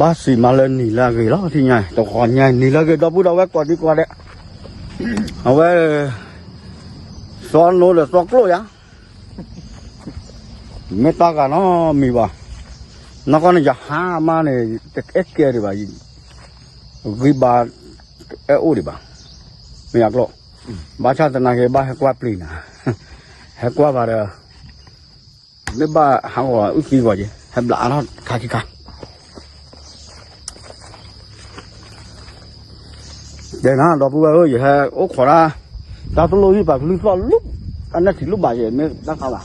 ဘၣ်စံးမးလၢနံၤလၢအဂ့ၤလီၤ ထံၣ်ညါ တဂီၤညါနံၤလၢအဂ့ၤ ဒီပုၢ်ဒီဝဲၢ်ကိးဒံကိးဒဲး, အဝဲ သီနိဒီးသီကျိၣ်ယါ, မ့ၢ်တၢ်ဂၤနီတမံၤဘၣ်, နီၢ်ကီၢ်န့ၣ် ယဟါမးန့ၣ် တအဲၣ်ကဲဒံးဘၣ်, ဂံၢ်ဘါ တအဲၣ်အိၣ်ဒံးဘၣ်, မ့ၢ်ယကျိၣ်, ဘၣ်ဆၣ်သနာ်က့ ဘၣ်ဟဲကွၢ်ပျံၤနၤ, ဟဲကွၢ်ဘၣ်ဒီး မ့ၢ်ဘၣ်ဟးဂီၤအုၣ်သံဂီၤက့ၤ ဟဲဘျးအါထီၣ်ခါခံခါ, တဲနၤ ဒီပုၢ်ဝဲၢ်ဧၢ ယဟဲအိၣ်ခိးတၢ်, တၢ်တလိၣ်ဟံၣ်ပာ်ကလုၢ်သီၣ်လူၤ, တၢ်နဲၣ်ထံးလူၤဘၣ်ယဲ မ့ၢ်တၢ်ခါဘၣ်,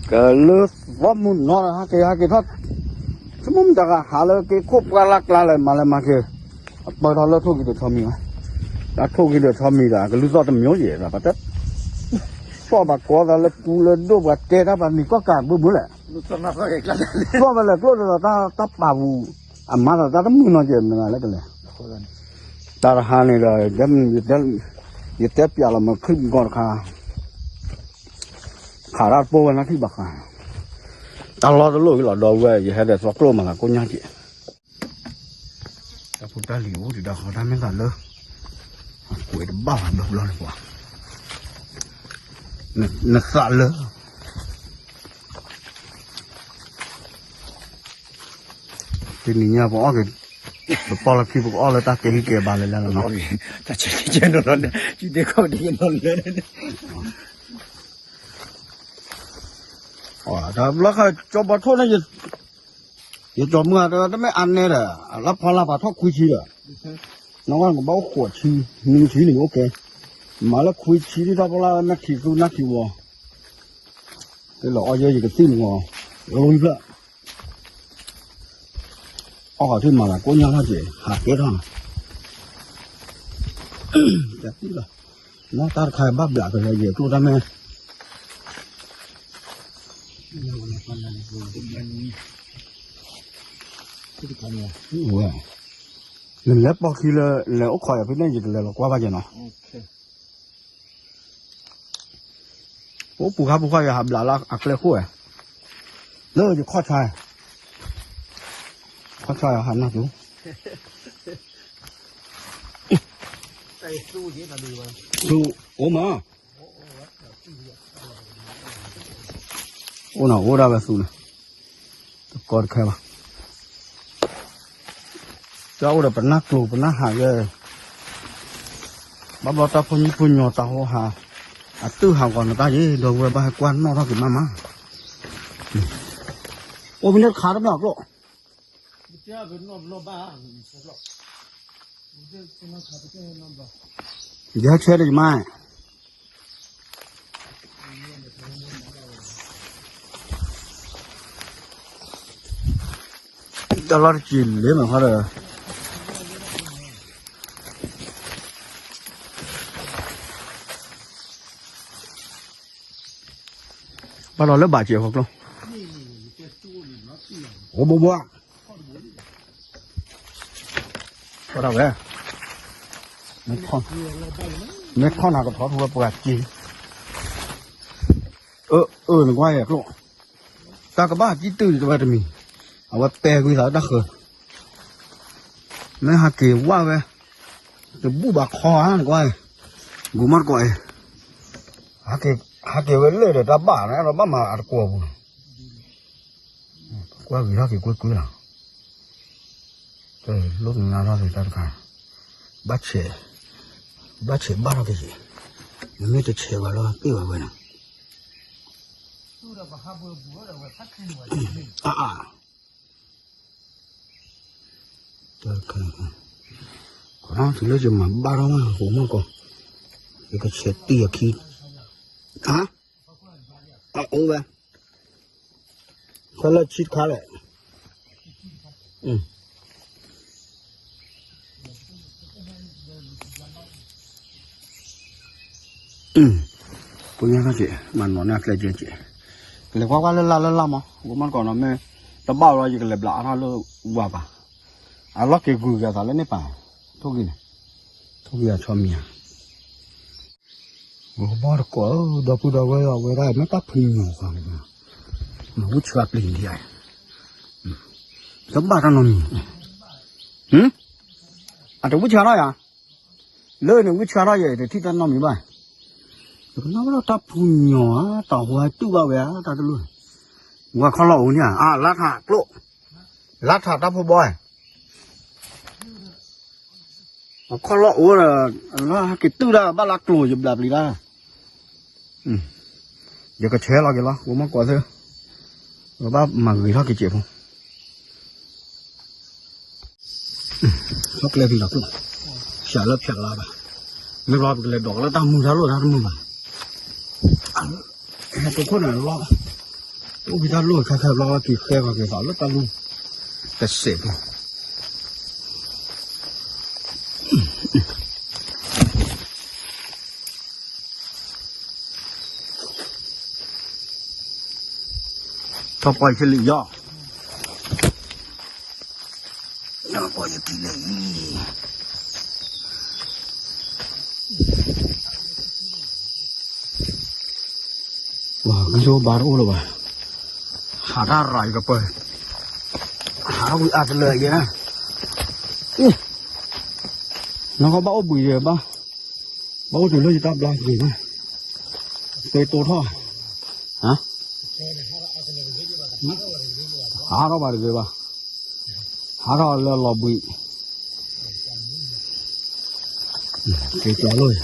ကလၢသီမုၢ်နီၤ ဟးက့ၤဟးက့ၤထီၣ်, ဆိကမိၣ်မတၤဂၤဟးလၢက့ၤခိၣ်ပှၢ်လၢ်ကျါလဲၣ် မၤလဲၤမၤက့ၤ, အပၢၢ်ထီၣ်လၢထိၣ်ကံၤဒိးဆီမံၤ, တၢ်ထိၣ်ကံၤဒိးဆီမံၤဒီး ကလုၢ်သီၣ်တမံၤယဲ ပှၤတဲ သီၣ်ဘၣ်ကီသးလၢပူလၢဒိၣ် ပှၤတဲတၢ်ပှၤနံၤကီၢ်ကးဘၣ်မုၢ်လဲၣ်, သီၣ်ဘၣ်လဲၤကျိၣ်ဒီး တၢ်ပာ်ပူၤ, အမၤသးတၢ်တမုာ်နီၤကဲ မနုၤလၢကလဲၤ, တၢ်တဟါန့ၣ်ဒီး ယတဲပျးလီၤမး ခရံာ်မကီၢ်တခါ, ခးတၢ်တပိၢ်ဝဲနၢ်ထံၣ်ဘၣ်ဃး, တၢ်လီၢ်တလိၣ်အံၤလီၤ ဒီပုၢ်ဝဲၢ် ယဟဲဒီးသီကျိၣ်မၤသးကိၣ်ညါက့ၤ တၢ်ဖိတၢ်လံၤအိၣ်ဒံးဒီးဃီ တၢ်မ့ၢ်သးလၢ အကွဲးတဘၣ်ဘၣ်ဘျီဘျီန့ၣ်ပှၤ, နသးလၢ တနံၤညါပအီၣ်က့ၤ, ပပီၢ်လၢခံ ပကအီၣ်လၢတၢ်ကဲဟံၣ်ကဲဘါလၢလဲၣ်လီၤနီၤ, တၢ်ဆဲးကဲနီၤလီၤ, ယတဲခီၣ်ဒ်ကနီၤလၢ တဘျီဃီကၠီဘီထိၣ်န့ၣ် ယကၠီမုၢ်အတၢ်တမ့ၢ်အါနဲဒီး လၢဖီလာ်ပာ်ထီၣ်ခွံဆံဒီး, နီၢ်ကီၢ်ကဘၣ်အိၣ်ဃိးဆံ, နွံဆံန့ၣ်အိၣ်ကဲ, မၤလၢခွံဆံဒ်ထီၣ်ဖီလာ်နၢ်ထံးသူနၢ်ထံးဝီ, တလီၤအီယဲယကသံၣ်မီၤ, လီဖျၢၣ်, အီၣ်ဃီၤထံၣ်မၤသးကိၣ်ညါထီၣ်က့ၤ ဟးကဲထီၣ်, တၢ်တခါဘၣ်ဘျးကလဲၤယဲၤကျိၣ်တၢ်မ့ၢ် ဝဲ, နလဲၤပိာ်ခံလၢ လဲၤအိၣ်ခိးယၤဖဲန့ၣ် ယကလဲၤလီၤကွၢ်ဘၣ်က့ၤနီၤ, အိၣ်ပူၤခါပူၤခါယဟးဘျးလၢအကျဲခိၣ်ဝဲ, လၢယခီၣ်ဆါ, ခီၣ်ဆါယဟးနၢ်တူ, သူအိၣ်မး အိၣ်နီၤ အိၣ်ဒၣ်ဝဲသူန့ၣ်, တကီတခဲဘၣ်, တၢ်အိၣ်ဒီးပနၢ်ကျိၤပနၢ်ဟးဂဲၤ, ဘၣ်ဘျီတၢ်ဖိညိဖိညီတၢ်ဟိဟး, အတုၢ်ဟးဂီၤနတၢ်ယ့ၣ် ဒီပုၢ်ဝဲၢ်ဘၣ်ဟဲကွၢ်နီၣ်ထီၣ်က့ၤမးမး, အိၣ်ဖဲန့ၣ်တခါတမ့ၢ်အကျိၣ် ယဟဲဆဲးဒီးယမါ, တၢ်လီၢ်တကံၤလ့မးခီဒီး, ဘၣ်လီၤလၢဘၣ်စဲးဖီကျိ, အိၣ်ဘိဘိ, ဝဲဒၣ်ဝဲ, မ့ၢ်ထီၣ်နၤကထီထီၣ်ဝဲပှၤစ့, အၢ အၢ နကွၢ်ယဲကျိၣ်, တၢ်ကဘၣ်စံၣ်တုၤတဝဲတမံၤ, အဝဲပဲာ်ကွံာ်သးတၢ်ဃၢၤ, မ့ၢ်ဟးက့ၤဝၣ်ဝဲ, တဘူၣ်ဘၣ်ခီဧါ နကွၢ်, ဂူၤမီၢ်တကိးအံၤ, ဟးက့ၤဝဲလၢာ်ဒီးတၢ်ဘၣ်န့ၣ် အဲၣ်ဒိးဘၣ်မၤအတကွီၢ်ပူၤ ကွၢ်ဂ့ၤထီၣ်က့ၤကွ့ၢ်ကွ့ၢ်လီၤ, တလိၣ်နါထီၣ်က့ၤတၢ်တခါ, ဘၣ်ဆဲး, ဘၣ်ဆဲးဘၣ်ထီၣ်က့ၤယဲ, နမ့ၢ်တဆဲးဘၣ်လီၤပ့ၢ်ဘၣ်ဝဲန့ၣ်, အါအါ တၢ်တခါ, ခီတုၤလၢယမၤဘၣ်ထီၣ်မး ဟိးမီၢ်ကီး, ယကဆဲးတံၢ်အခံ, ဟါ, အအိၣ်ဝဲ, ခဲလၢာ်ဆံတခါလဲၣ်, ပှၤညါထီၣ်က့ၤ မၤနီၢ်န့ၢ်အကျဲကဲက့ၤ, ကလဲၤကွၢ်ကွၢ်လၢလၢ်လၢ်လၢ်မး ဟိးမီၢ်ကီးနီၤ မ့ၢ်တဘၣ်လီၤ ယကလဲၤဘျးအါထီၣ်လၢဝၤပၤ, အလီၢ်က့ၤဂုၤက့ၤအသးလၢန့ၣ်ပၤ, ထိၣ်ဂံၢ်န့ၣ်, ထိၣ်ဂံၢ်အဆီမံၤဧါ ဝဲကဘီတကိးဧၢ ဒီပုၢ်ဒီဝဲၢ်အဝဲဒၣ် မ့ၢ်တၢ်ဖုညိၤဃီန့ၣ်, မ့ၢ်ဝံၣ်ဆှါပျံၤဒံးဧါ, တဘၣ်တၢ်နီတမံၤ, အတဝံဆါထီၣ်ယၤ, လၢန့ၣ်ဝံဆါထီၣ်ယဲ တထံၣ်တၢ်နီတမံၤဘၣ်, ယကနၣ်ဘၣ်လီၤတၢ်ဖူညီၣ်ဧါ တၢ်ဟူဟဲတုၣ်ဘၣ်ဝဲဧါ တၢ်တလိၣ်, ဝဲခီၣ်လီၢ်အိၣ်န့ၣ်ဧါ အလါထးကျိၣ်, လါထးတၢ်ဖိဘီဧါ အခီၣ်လီၢ်အိၣ်ဒီး လၢဟဲက့ၤတုၣ်ဒၣ်ဘၣ်လၢကျိၤ ယဘျးပျံၤတၢ်, ယကဆဲးလီၤက့ၤလီၤ ဝံမီၢ်ကွီးသ့ၣ်, ဝဲဘၣ်မၤဂ့ၤထီၣ်က့ၤစဲးဖိ, ဆီကျဲဖံးလီၤကျိၣ်, စးလၢဖျးလါဘၣ်, မ့ၢ်ဘျီပကလဲၤဒိးလၢတၢ်မုာ်တၢ်လိၣ်တၢ်တမုာ်ဘၣ်, ဟဲက့ၤခိၣ်န့ၣ်လီၤ, အိၣ်ဖဲတၢ်လိၣ်ခဲခဲဘျီက့ၤဃဲက့ၤသးလၢတၢ်လိၣ်, တစဲးဖိ ထီၣ်ပှၢ်ယထံလံယီၢ်, ထီၣ်ပှၢ်ယထံလံအံၤ, ဝါ ကၠိဘါတအိၣ်လၢၤဘၣ်, ဟးတၢ်ရၤယကပၢၤ, ဟးဝံၤအါတလၢယဲ, အ့ နီၢ်ကီၢ်ဘၣ်အိၣ်ဘှံးယဲဘၣ်, ဘၣ်အိၣ်တုၤလၢယတၢ်ဘျါက့ၤမး, သ့တိထီၣ်, ဟးထီၣ်ဘၣ်တဂ့ၤဘၣ်, ဟးထီၣ်လၢလီၤဘှံး, သ့တိလိၣ်,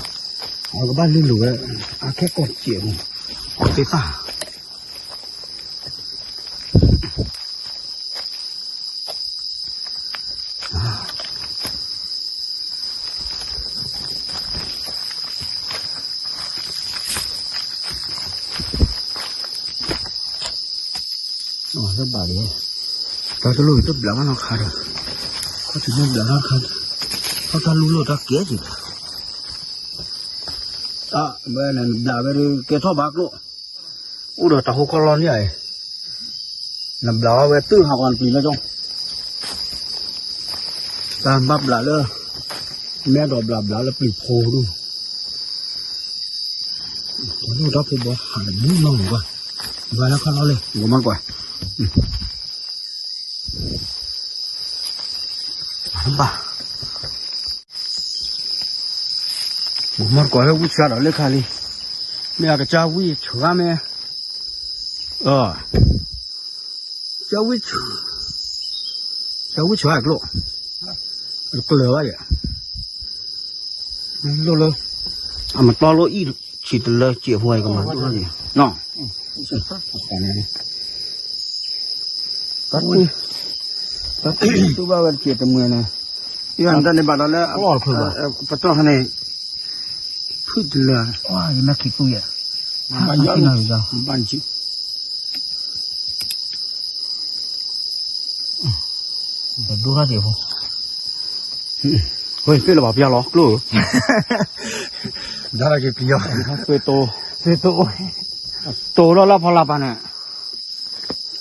အကဘၣ်လုၢ်လိာ်ဝဲ, အခဲကီၢ်စဲးမး, ကီၢ်သ့ၣ်သၣ် လၢဘၣ်ဒီး, တၢ်တလိၣ်တဘျးဘၣ်နီတခါဒီး, ခီၣ်ထံးမ့ၢ်ဘျးတၢ်တခါ, ခီၣ်တၢ်လူလီၤတၢ်ကဲက့ၤ, တၢ်ဝဲန့ၣ်နဘျးဝဲဒၣ်ကဲထီၣ်ဘၣ်ကျိၣ်, အိၣ်ဒီးတၢ်ဟိခီၣ်လီၢ်န့ၣ်ဧါ, နဘျးဝဲတုၤဟးဂီၤနပျံၤလၢကၠီ, တၢ်ဘၣ်ဘျးလၢ, မဲဒီးဘျးဘျးလၢပျံၤဖိဒိၣ်, တၢ်ဖိဘီဟးတမုာ်နီတမံၤဘၣ်, ဘၣ်လၢခီၣ်လီၢ်လၢ ဝံမီၢ်ကွီး, ဘၣ် ဝံမီၢ်ကွီးလၢဝံဆါဒီးလၢခါလံ, မ့ၢ်အကစၢ်ဝံဆါမ့ၢ်, ကစၢ်ဝံ, ကစၢ်ဝံဆါကျိၣ်, တကျၢၤဘၣ်ယဲ, လိၣ်လၢ, အမတီလိၣ်အံၣ်ဆံးတလၢစဲးဖိကမၤလိၣ်ထီၣ်က့ၤ, တၢ်တူၢ်ဘၣ်ဝဲတက့ၢ်တမုာ်န့ၣ်, ယတၢ်န့ၣ်ဘၣ်ဒီးလၢ, ပတီၢ်ခါန့ၣ်, ဖုၣ်တလၢ, ယမ့ၢ်ခံသူယဲ, ဘၣ်နကံ, ပဒိၣ်ထီၣ်က့ၤဖိ, ဝဲသ့ၣ်လၢၤဘၣ်ပျၢ်လီၤ ကျိၣ်ဧၢ, ဒါက့ၤပျံၤအီၤ, သွေးတိုး, သွေးတိုး, တိၤထီၣ်လၢဖီလာ်ပၤန့ၣ်,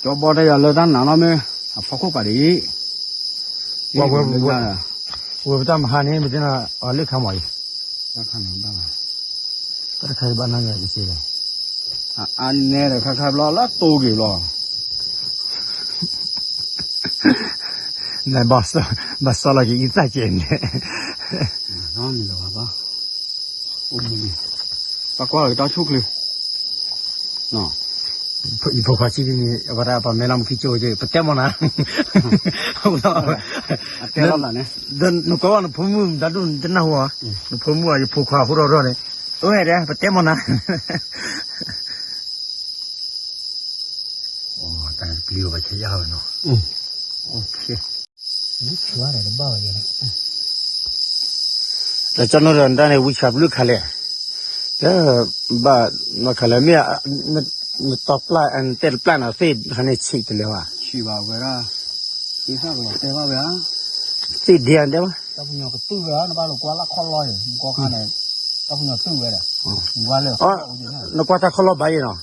ကၠီဘီတယၤလၢတၢ်နးနီၢ်မ့ၢ်, အဖီခိၣ်ပာ်ဒံး, ဝဲ, ဝဲပတၢ်မဟါန့ၣ် မ့ၢ်သ့ၣ်နီၣ်, အလၢခါမးအံၤ, တၢ်ခါန့ၣ်ဘၣ်, တၢ်တခါအံၤဘၣ်နီၢ်ယၤအံၤစ့လီၤ, အါနဲဒီးခါခါဘျီလၢတိၤက့ၤဘျီ နဘၣ်စီလီၤက့ၤအံသၣ်ကဲးန့ၣ်, ပကွၢ်လီၤက့ၤတၢ်ဆူၣ်ချ့, ယဖိခွါဆံးန့ၣ် အဝဲဒၣ်ပှၤမဲလီၤမူခံကၠိက့ၤ ပတဲမီၢ်နၤ, တဲလီၤနၤန့ၣ်, ဒီးနကွၢ်ဘၣ်နဖိမုၣ်မတၤဒိၣ်နတနၢ်ဟူဧါ, နဖိမုၣ်အယဖိခွါဟိထီၣ်ထီၣ်န့ၣ်, အိၣ်ဟဲဒဲး ပတဲမီၢ်နၤ, တၢ်ပျံၤဝဲဆဲးယါဝဲနီၤ, ဒီးကၠီနီၢ်ဒီးနတၢ်န့ၣ် ဝံဆါဘျုးခါလဲၣ်, တဘၣ်, ခါလဲၣ်မ့ၢ်, နတီပျၢ် နတဲတပျၢ်နီၤ သ့ၣ်တခါန့ၣ်ဆံးတလၢာ်ဘၣ်, ဆံးဘၣ်ဝဲဒၣ်, သ့ၣ်တခါကလီၤတဲဘၣ်ဝဲဧါ, သ့ၣ်ဒ့ဧါတဲဘၣ်, တၢ်ပညီကတုၢ်ဝဲဧါ နဘၣ်လိာ်ကွၢ်လၢခီၣ်လီၢ်အံၤ မူကီၢ်ခါန့ၣ်, တၢ်ပညီတုၢ်ဝဲဒီး, ဝါလၢ, နကွၢ်တၢ်ခီၣ်လီၢ်ဘၣ်ယဲနီၤ,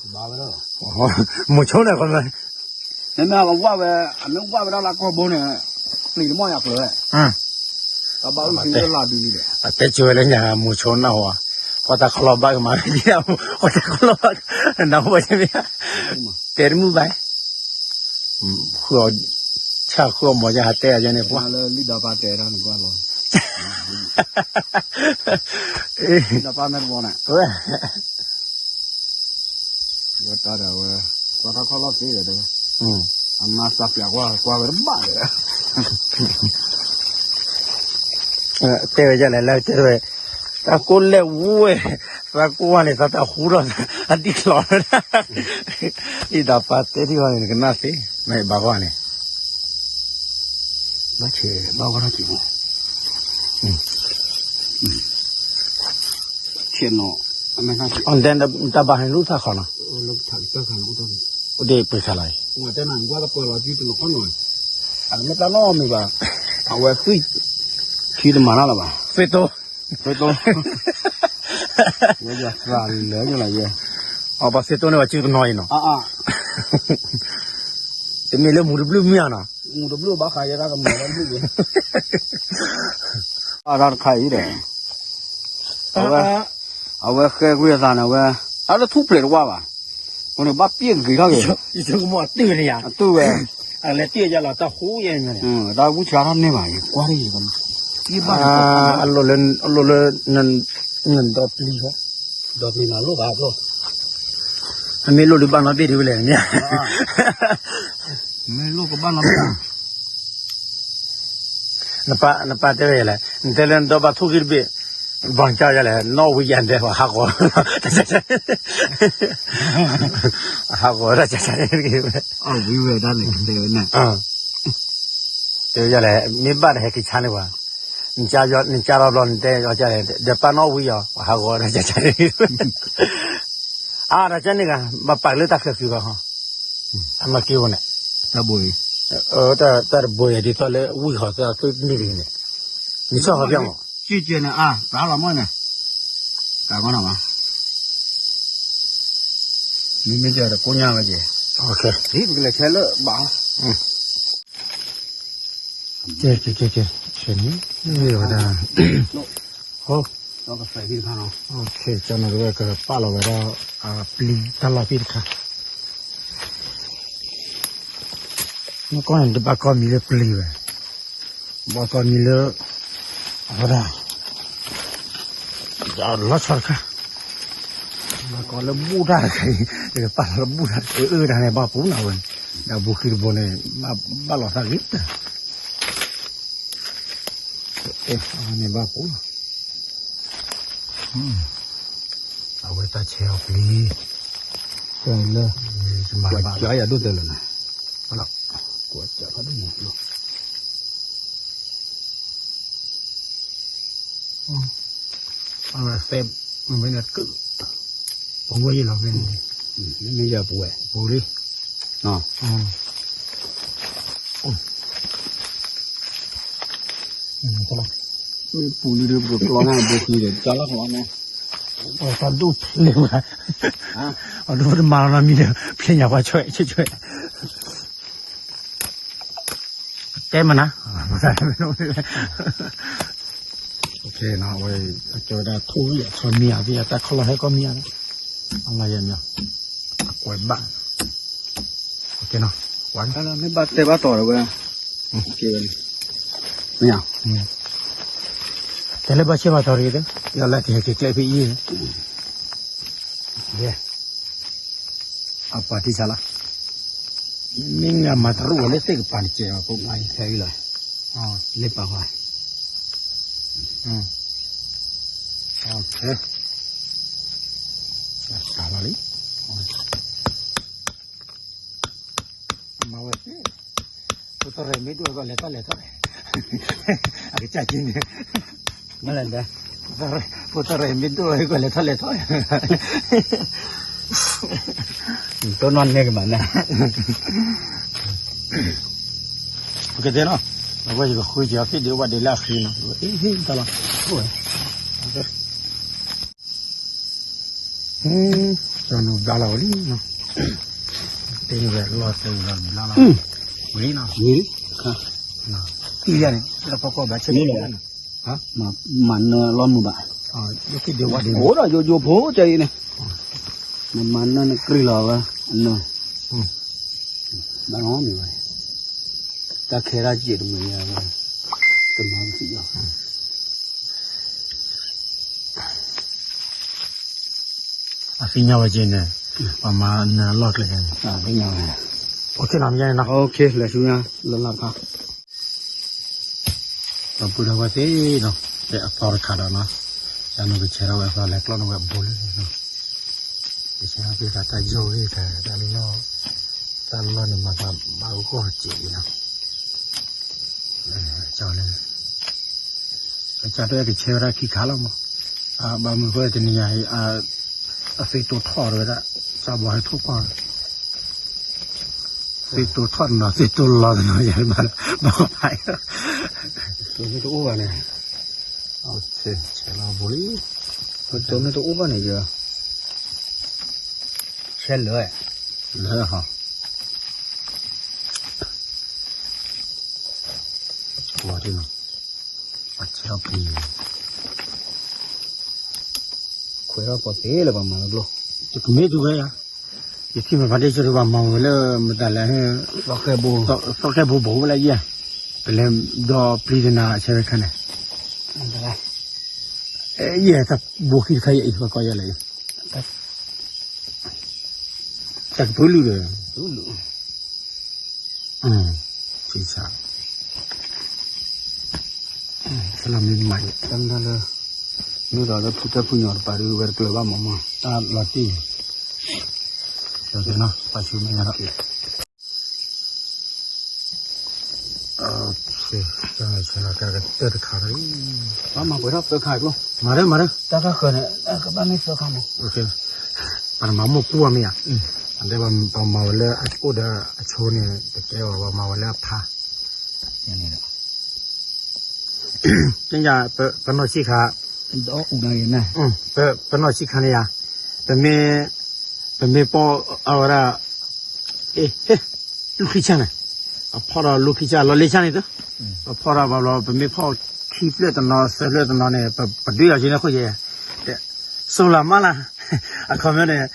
မိၤဆိန့ၣ်, မ့မ့ၢ်အဝဲ, အမ့ၢ်ဝဲဝဲဒၣ်လၢကီၢ်ဘိန့ၣ်, ပျံၤတမီၢ်ယၤကျၢၤ, တၢ်ဘၣ်အုၣ်သံလၢလၢဒုလံဒီး, အတဲကၢၤဝဲလၢညါ မိၤဆိနၢ်ဟူ, ကွၢ်တၢ်ခီၣ်လီၢ်ဘၣ်ကမၤ, ကွၢ်တၢ်ခီၣ်လီၢ်ဘၣ်, နၢ်ဟူဘၣ်မ့ၢ်, တဲတမုာ်ဘၣ်, ဃုအီၤ, ဆ တၢ်ဃုအီၣ်မီၤယဟးတဲအယဲန့ၣ်ပှၤ လၢလံၣ်ဒီးပၢ်တဲထီၣ်န့ၣ်ကွၢ်လီၤ လံၣ်ဒီးပၢ်မဲာ်တဘီန့ၣ် ဝဲ ဝဲတၢ်ဒီးဝဲ ကွၢ်ထီၣ်ခီၣ်လီၢ်သ့ဒီးတဲဝဲ အမါသးပျးကွၢ်ကွၢ်ဝဲတဘၣ်ဒီး တဲဝဲဒ်လဲၣ် လၢတဲဝဲ သးကိးလဲၣ်ဝဲ သးကိးဝဲန့ၣ် သးတၢ်ဟူထီၣ် အဒံၣ်ချီၣ် လံၣ်ဒီးပၢ်တဲထံၣ်ဃီန့ၣ် နကနၣ်သ့ မ့ၢ်ဘၣ်ကွၢ်န့ၣ် ဘၣ်ဆဲးဘၣ်ဝဲထီၣ်က့ၤ ဆဲးနီၤ အမဲာ်ထီၣ်က့ၤ အီၣ်ဒဲတၢ်ဘၣ်ဟဲလူၤထၣ်ခီနီၤ အိၣ်ဒ့ပှ့ၤခါလီၤ အိၣ်ဒ့ပှ့ၤခါလီၤ ဝဲတဲနၤ နကွၢ်ကပၢၤလီၤစုတနီၤခီနီၤ အမ့ၢ်တၢ်နီတမံၤဘၣ် အဝဲသွံၣ် ထံတမၤတၢ်လၢၤဘၣ် သွံၣ်တိ သွံၣ်တိ ဝဲယသးလၢယလီၤယဲ အပှၤသွံၣ်တိန့ၣ် ပှၤစုတနီၤအံၤနီၤ တမ့ၢ်လၢမူတဘျုးမ့ၢ်ဧါနီၤ မူတဘျုးဘၣ်ဃးယဲတၢ်ကမူၤဝဲတဘျုးက့ၤ အတၢ်တခါအံၤဒီး အဝဲ အဝဲဃဲကွံာ်အသးန့ၣ် အဝဲ တၢ်တထူၣ်ဖျဲးတဝါဘၣ် အဃိန့ၣ် ဘၣ်ပျဲၢ်ဂ့ၤထီၣ်က့ၤ ယဆိကမိၣ်အတုၣ်န့ၣ်ယါ အတုၣ်ဝဲ အလဲၤတ့ၢ်ယါလီၤ တၢ်ဟူယဲန့ၣ် တၢ်ဝူဆါထီၣ်န့ၢ်ဘၣ် ယကွၢ်ရံၣ် အလိၣ်လၢ အလိၣ်လၢ နဒီပျံၤ ဒီပျံၤနၤလိၣ်ဘၣ်အလိၣ် အမ့ၢ်လိၣ်ဒုးဘၣ်နီတဘ့ၣ်ဒုးဝဲလဲၣ်န့ၣ် မ့ၢ်လိၣ်ကဘၣ်နီတဘ့ၣ် နပၢ်တဲဝဲလဲၣ် နတဲလၢနဒီဘၣ်ထူၣ်ဂံၢ်တဘ့ၣ် ဘၣ်ကၢ်ယလဲၣ် နီၣ်ဝံယၤဒဲး ပှၤဟးဂီၤ ဟးဂီၤတၢ်ကၢ်ကၢ်န့ၣ်တဂ့ၤဝဲ အဝံဝဲဒၣ်န့ၣ်တဲဝဲန့ၣ် တဲဝဲလဲၣ် မ့ၢ်ဘၣ်တဟဲက့ၤဆါန့ၢ်ပှၤ နကၢ်ထီၣ်ဘျီ နတဲကၢ်ကၢ်န့ၣ် ဒီးပၢ်နီၣ်ဝံယီၤ ပှၤဟးဂီၤတၢ်ကၢ်ကၢ်န့ၣ် အါ တၢ်ကၢ်န့ၣ်ဂ့ၤ ဘၣ်ပာ်လၢတၢ်ချၢဃံဘၣ်ဟီ အမၤက့ၤအိၣ်န့ၣ် တၢ်ဘိအံၤ တၢ်တဘိအံၤ ဒ်သိးလၢဝံၢ်ဃီၤသၢသွံၣ်တနံၣ်တဂ့ၤန့ၣ် နဆီၣ်ဃီပျီမး ကၠံၣ်ကၠဲန့ၣ်အါ တၢ်လီၤမီၢ်န့ၣ် တၢ်ကီနီၤမး မ့မ့ၢ်ကၠဲဒီးကိညၢ်ဝဲက့ၤ ဒ်ပကလဲၤခဲလၢဘၣ် ကဲ ကဲ ကဲ ကဲ ဆဲးန့ၣ် ဝဲဒၣ် ဟိ ကၠီနီၤတဝဲကပာ်လီၤဝဲဒၣ် ပျံၤတၢ်လီၢ်ဖံၣ်တခါ မ့ၢ်ကီၢ်န့ၣ် တဘၣ်ကီၢ်မံၤလၢပျံၤဝဲ ဘၣ်ကီၢ်မံၤလၢ အဝဲဒၣ် လီၤဆီတခါ ဘၣ်ကီၢ်လၢဘူၣ်တၢ်တခါအံၤ ပာ်လီၤလၢဘူၣ်တၢ် အၢတၢ်န့ၣ်ဘၣ်ပူၤနီၤဝဲ ဒီးဘူၣ်ဃံတဘိန့ၣ် ဘၣ်လီၤသးဂ့ၤတၢ် အဝဲန့ၣ်ဘၣ်ပူၤလီၤ အဝဲတၢ်ဆဲးအီၤပျံၤ တၢ်လၢ ကွၢ်ကၠီယၤဒိၣ်တၢ်လၢၤနၤ ကွၢ်ကၠီဖးဒိၣ်မး အဝဲသဲ မ့ၢ်န့ၣ်က ပဝဲယလီၤဖဲန့ၣ် မ့ၢ်ယပဝဲ ပူၤလံ မ့ၢ်ပူၤလံဒီးပကကျီန့ၣ် ဘိခံဒီး ကၢ်လီၤကလီၤန့ၣ် အတၢ်ဒိၣ်ဖျဲးဝဲ အဒိၣ်တမၤလီၤနီတမံၤဒီး ဖျဲးညါပှၤဆွဲးဆွဲးဆွဲး တဲမနၤ အဝဲ အကၢဒၣ်ထိၣ်ဝံၣ်အဆီမံၤအသ့ၣ် အတၢ်ခီလီၤဟဲကီၢ်မံၤအသ့ၣ် အလီၤယဲၢ်မံၤ အကွဲးဘၣ် မ့ၢ်ဘၣ်တဲဘၣ်တီၤဒီးဝဲ မ့ၢ် တဲလၢဘၣ်ဆဲးဘၣ်တီၤတဂ့ၤ ယလၢကဟဲက့ၤကျဲဖဲအံၤ အပှၤထံဆါလီၤ မ့ၢ်မၤတရူးဝဲလၢသ့ၣ်ကပၤန့ၣ် ကဲးဘၣ်ဖိမါအံၤခဲအံၤလီၤ လ့ပာ်ဝါ စးလီၤလံ မၤဝဲသ့ၣ် ဖိသရၢၣ်မ့ၢ်ဒိၣ်ကီးလဲၤထီၣ်လဲၤထီၣ် အကစၢ်က့ၤန့ၣ် မ့ၢ်လဲၣ် ဖိသရၢၣ်မ့ၢ်ဒိၣ်ကီးလဲၤထီၣ်လဲၤထီၣ် တိၢ်နီၣ်န့ၢ်ကမၤနၢၤ ပကတဲနီၤ အဝဲယကဃုက့ၤအီၤဖံးဒံးဝဲဒံးလၢအဃံနီၤ အ့ၣ်ဟ့ၣ်တၢ်လီၤ ကၠီနီၤဘျါလီၤဝဲလံနီၤ တ့ဝဲလီၤတ့ဝဲလီၤဘျါလီၤ ဝံၤနီၤ ဝံၤ အံၤယၤန့ၣ် လၢကီၢ်ကီၢ်ဘၣ်ဆဲး မၤနၢၤလီၤမုာ်ဘၣ် အိၣ်ဒီးယိယိဖိကဲအံၤန့ၣ် မၤနၢၤနကြံလီၤဝဲ အနၢၤ ဘၣ်လီၤမုာ်ဘၣ် တၢ်ခဲဒၣ်စဲးတမုာ်ညါ, တမၤကသံၣ်အီၤ, အသ့ၣ်ညါဝဲက့ၤန့ၣ်, ပှၤမၤနၢၤအလီၢ်ကျဲန့ၣ်, သ့ၣ်ညါဝဲ, အိၣ်ခ့နီၤမ့ၢ်န့ၣ်နီၤ, လဲၤဆူညါ လၢလၢ်တခါ ဒီပုၢ်ဒီဝဲၢ်သ့ၣ်နီၤ, ဖဲအသီတခါဒီးနီၤ, ယနီၢ်ကဆဲးထီၣ်ဝဲအသီလဲၤကျီၢ်န့ၢ်ဝဲအဘိလၢန့ၣ်နီၤ, ကဆဲးထီၣ်ဖဲတၢ်ယီၢ်ဂ့ၢ်တၢ်လီၢ်, တၢ်လီၢ်န့ၣ်မၤသးဘၣ်ဂီၢ်စဲးအံၤနီၤ, ကၠီလၢ, ကၠီတအဲၣ်ကဆဲးဝဲဒၣ်ခံခါလီၤမး, ဘၣ်မနုၤဃိတနံၤညါအံၤ အသ့တိာ်ထီၣ်ဝဲဒၣ်, ကၠီဘီဟဲထိၣ်ကွၢ်, သ့တိာ်ထီၣ်တနီၤ သ့တိာ်လီၤတနီၤ ယၤဘၣ်လၢ, ဘၣ်ဖးအံၤ, တိာ်မ့ၢ်တအိၣ်ဘၣ်န့ၣ်, ဆဲးလီၤဘိလံ, တိာ်မ့ၢ်တအိၣ်ဘၣ်န့ၣ်ယ, ဆဲးလၢ, လၢဟီ, ဝါဒ်နီၤ, အဆဲးအီၤပျံၤ, ခွဲးထီၣ်ပီၤသ့လၢပှၤမၤလၢဘျီ, တကမ့ၢ်ဒုးဝဲယၤ, ယထံၣ်မၤဖးဒ့ဆၢဒုးပှၤမၤဝဲလၢမတၤလဲၣ်, သီၣ်ဃဲၣ်ဘိဘိဝဲလၢယဲၢ်, ပလဲၤဒီပျံၤတနၤအဆဲးဝဲခါန့ၣ်, ယဲၢ်တၢ်ဘိခံတခါယဲၢ်အံၤ ပှၤကိးယဲၢ်လဲၣ်အံၤ, တၢ်ကပုၢ်လုၢ်ဒီး, ဆံဆါ, ဆလီၤမ့ၢ်မးယဲၢ်, တၢ်မ့ၢ်တၢ်လၢ, မ့ၢ်ဒီးလၢဖုတၢ်ဖုညီတပၤဒုးဝဲတကျၢၤဘၣ်မးမး, တၢ်လီၤတံၢ်, ပှၤဆူမဲာ်ညါဒီး ဆဲးလီၤကတၢၢ်တခါလီၤ, ပှၤမၤပှဲၤထီၣ်သၢခါကျိ, မၤဒၢမၤဒၢ, တၢ်တၢ်ဃၢၤန့ၣ် ကဘၣ်မ့ၢ်သၢခါမး, ပှၤမၤမိၢ်ပူၤမ့ၢ်ဧါ, အဒဲပှၤမၤဝဲလၢအအိၣ်ဒီးအဆိန့ၣ် တကဲဘၣ် ပှၤမၤဝဲလၢအဖါ, သ့ၣ်ညါ, ပနီၢ်ဆံၣ်ခါ, ပနီၢ်ဆံၣ်ခါန့ၣ်ယါ, ပမ့ၢ်, ပမ့ၢ်ပိာ်အဝဲဒၣ်, လူခံဆၣ်န့ၣ်, အဖီၣ်ဒီးလူခံဆၣ်လီၤလ့ဆၣ်န့ၣ်တ, အဖီၣ်ဒီးဘၣ်ဘျီ ပမ့ၢ်ဖီၣ်ခံဖျၢၣ်တနီၤသၢဖျၢၣ်တနီၤန့ၣ် ပဒုးအီၤက့ၤန့ၣ်အဃိယဲၢ်, စိၤလၤမၢ်လၢ်, အခီပညီန့ၣ်,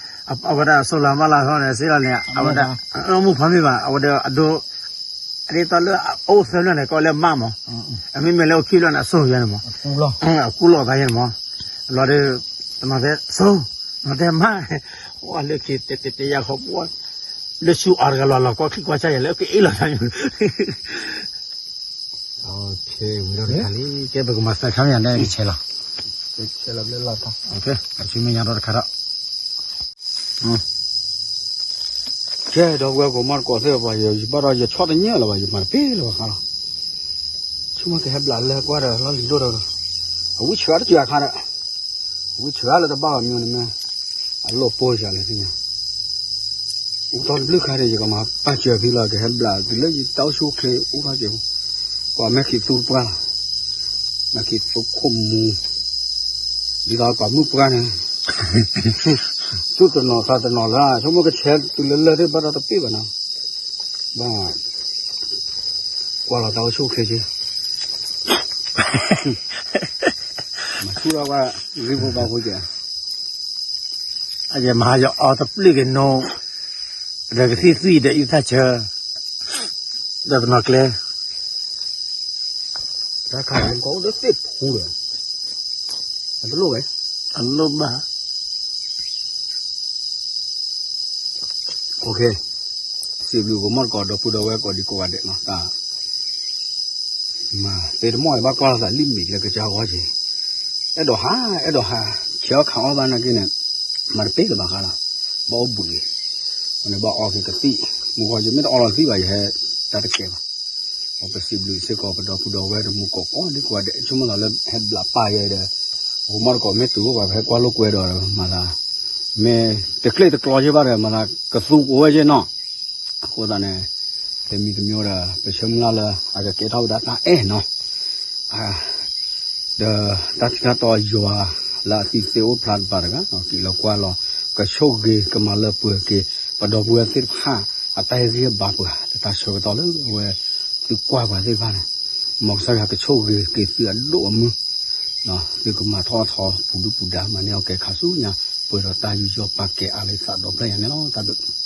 အဝဲဒၣ်စိၤလၤမၢ်လၢ်ဟီန့ၣ် စ့လီၤန့ၣ် အဝဲဒၣ်, အမူဖးမ့ၢ်ဘၣ် အဝဲဒၣ်အဒိ, အဒ်သိးလၢအအိၣ်သၢဖျၢၣ်န့ၣ် ကိးလၢမၢ်မး, အမ့မ့ၢ်လၢအိၣ်ခံဖျၢၣ်န့ၣ် အစိၤယဲၢ်န့ၣ်မး, အကူလီၤသးယဲၢ်န့ၣ်မး, လီၤဒီး, တနီၤတဲစိၤ, တနီၤတဲမၢ်, အိၣ်လၢခံတဲတဲတဲယၤဃီပှီၢ်, လၢဆူအီၤတဂၤလီၤလီၤကွၢ်ချံကွၢ်ဆၣ်ယဲၢ်လၢက့အ့ၣ်လီၤသးန့ၣ် ဝံၤဒီးတခါလံ, ကဲပကမၤသၢခါမ့ၢ်ယၤ ဒ်ကဆဲးလီၤ, ဆဲးလီၤဘျဲၣ်လီၤ, ပဆူမဲာ်ညါဒီးတခါဒီး, ကဲ ဒီပုၢ်ဝဲၢ်ကိးမီၢ်တကိးသ့ၣ်တဖၣ် ယဘၣ်ဒီးယဆီၣ်တညၣ်လၢၤဘၣ် ယမၤတပ့ၢ်လၢၤဘၣ်ဃးလီၤ, ဆိကမိၣ်ကဟဲဘျးလၢကွၢ်ဒီးလီၢ်လံၤဒိၣ်ဒီး, အဝံၣ်ဆှါတက့ၢ်အခါဒီး, အဝံၣ်ဆှါလၢတဘၣ်ဘၣ်မ့ၢ်န့ၣ်မ့ၢ်, အလိၣ်ပိၢ်စှၤလဲၣ်သ့ၣ်ညါ အိၣ်ထီၣ်တဘျုးခါဒီး ယကမၤပာ်စၢၤသုလီၤ ကဟဲဘျးသုလၢယတၢ်အိၣ်ဆူၣ်အိၣ်ချ့အိၣ်ထီၣ်က့ၤ, ပှၤမ့ၢ်က့ၤသူတပှၢ်လီၤ, မ့ၢ်က့ၤသူခိၣ်မူ, ဒ်သိးပှၤမုၣ်ပှၢ်န့ၣ်, သူၣ်တနီၤသးတနီၤလၢ ဆိကမိၣ်ကဆဲးသုလၢလၢာ်သ့ၣ်ဘၣ်ဒီးတပ့ၢ်ဘၣ်နီၤ, ဘၣ် ကွၢ်လီၤတၢ်အိၣ်ဆူၣ်အိၣ်ချ့က့ၤ, မၤဆူၣ်ထီၣ်ဝဲ, ဂ့ၢ်ဖိဘၣ်ဖိကဲ, အယမၤယအီတပျုၢ်က့ၤနိ, ဒီးကသံၣ်သွံၣ်ဒီးအံသၣ်ဆၢ, ဒီးပနီၢ်ကျဲ, တၢ်ခါန့ၣ်ကအိၣ်ဒီးသ့ၣ်ဖူဒီး, အတလိၣ်ဝဲ, အလိၣ်ဘၣ် စံးဘျုးကမီၢ်တကိး ဒီပုၢ်ဒီဝဲၢ်ကိးဒံကိးဂၤဒဲးနီၤ, တၢ် မၤသ့တမီၢ်အံၤ ဘၣ်ကွၢ်လိာ်သးလံမ့ၢ်လၢကစၢ်ဂီၢ်က့ၤ, အဲၣ်ဒိးဟး အဲၣ်ဒိးဟး ဆဲးအီၣ်ခးအီၣ်ဘၣ်နာ်က့န့ၣ်, မၤတပ့ၢ်လၢၤဘၣ်ဃးလီၤ, ဘၣ်အိၣ်ဘူးလံ, န့ၣ်ဘၣ်အီက့ၤကသံၣ်, မုၢ်ဂီၤယမ့ၢ်တအီလီၤသံၣ်ဘၣ် ယဟဲတၢ်တကဲဘၣ်, ပစံးဘျုးစ့ၢ်ကီး ပဒီပုၢ်ဒီဝဲၢ်တမူကိးကိးဒံကိးဂၤဒဲး ဆိကမိၣ်သးလၢဟဲဘျးပၢ်ယဲဒီး, အဃိမီၢ်တကိးမ့ၢ်တုၤအိၣ်ပှၤ ပဟဲကွၢ်လိာ်ကွဲဒီးမၤသး, မ့ၢ်တကျ့ၣ်တကျီယဲဘၣ်ဒီး မၤသးကသူကအိၣ်ဝဲယဲနီၤ, အဃိသတးန့ၣ်, တမံၤတမံၤဒီး ပဆၢမုၢ်လၢ်လၢ အကကဲထီၣ်ဝဲဒၣ်တၢ်အဲၣ်နီၤ ဒီးတၢ်ထံၣ်တၢ်တီယွၤလၢအသံသ့အိၣ်ဖျါတပၤတဂၤ က့ၤလီၤကွၢ်လီၤ ကဆိၣ်ဂ့ၤကမၤလၢပှဲၤက့ၤ ပဒီပုၢ်ဝဲၢ်သ့ၣ်တဖၣ် အတၢ်ဟ့ၣ်ဂံၢ်ဟ့ၣ်ဘါပှၤ လၢတၢ်ဆၢကတီၢ်လၢအဝဲ သုကွၢ်ပှၤသ့ၣ်တဖၣ်န့ၣ် မ်ကစၢ်ယွၤကဆိၣ်ဂ့ၤက့ၤသုအဒိၣ်အမုၢ် သုကမၤထီၣ်ထီပူၤဒုၣ်ပူၤဒါ မၤန့ၢ်အီၣ်ကဲခါဆူညါ ပှဲၤဒီးတၢ်ယူးယီၣ်ပာ်ကဲအါလၢသးဒီဖျၢၣ်ညါန့ၣ်လီၤ. တၢ်ဘျုး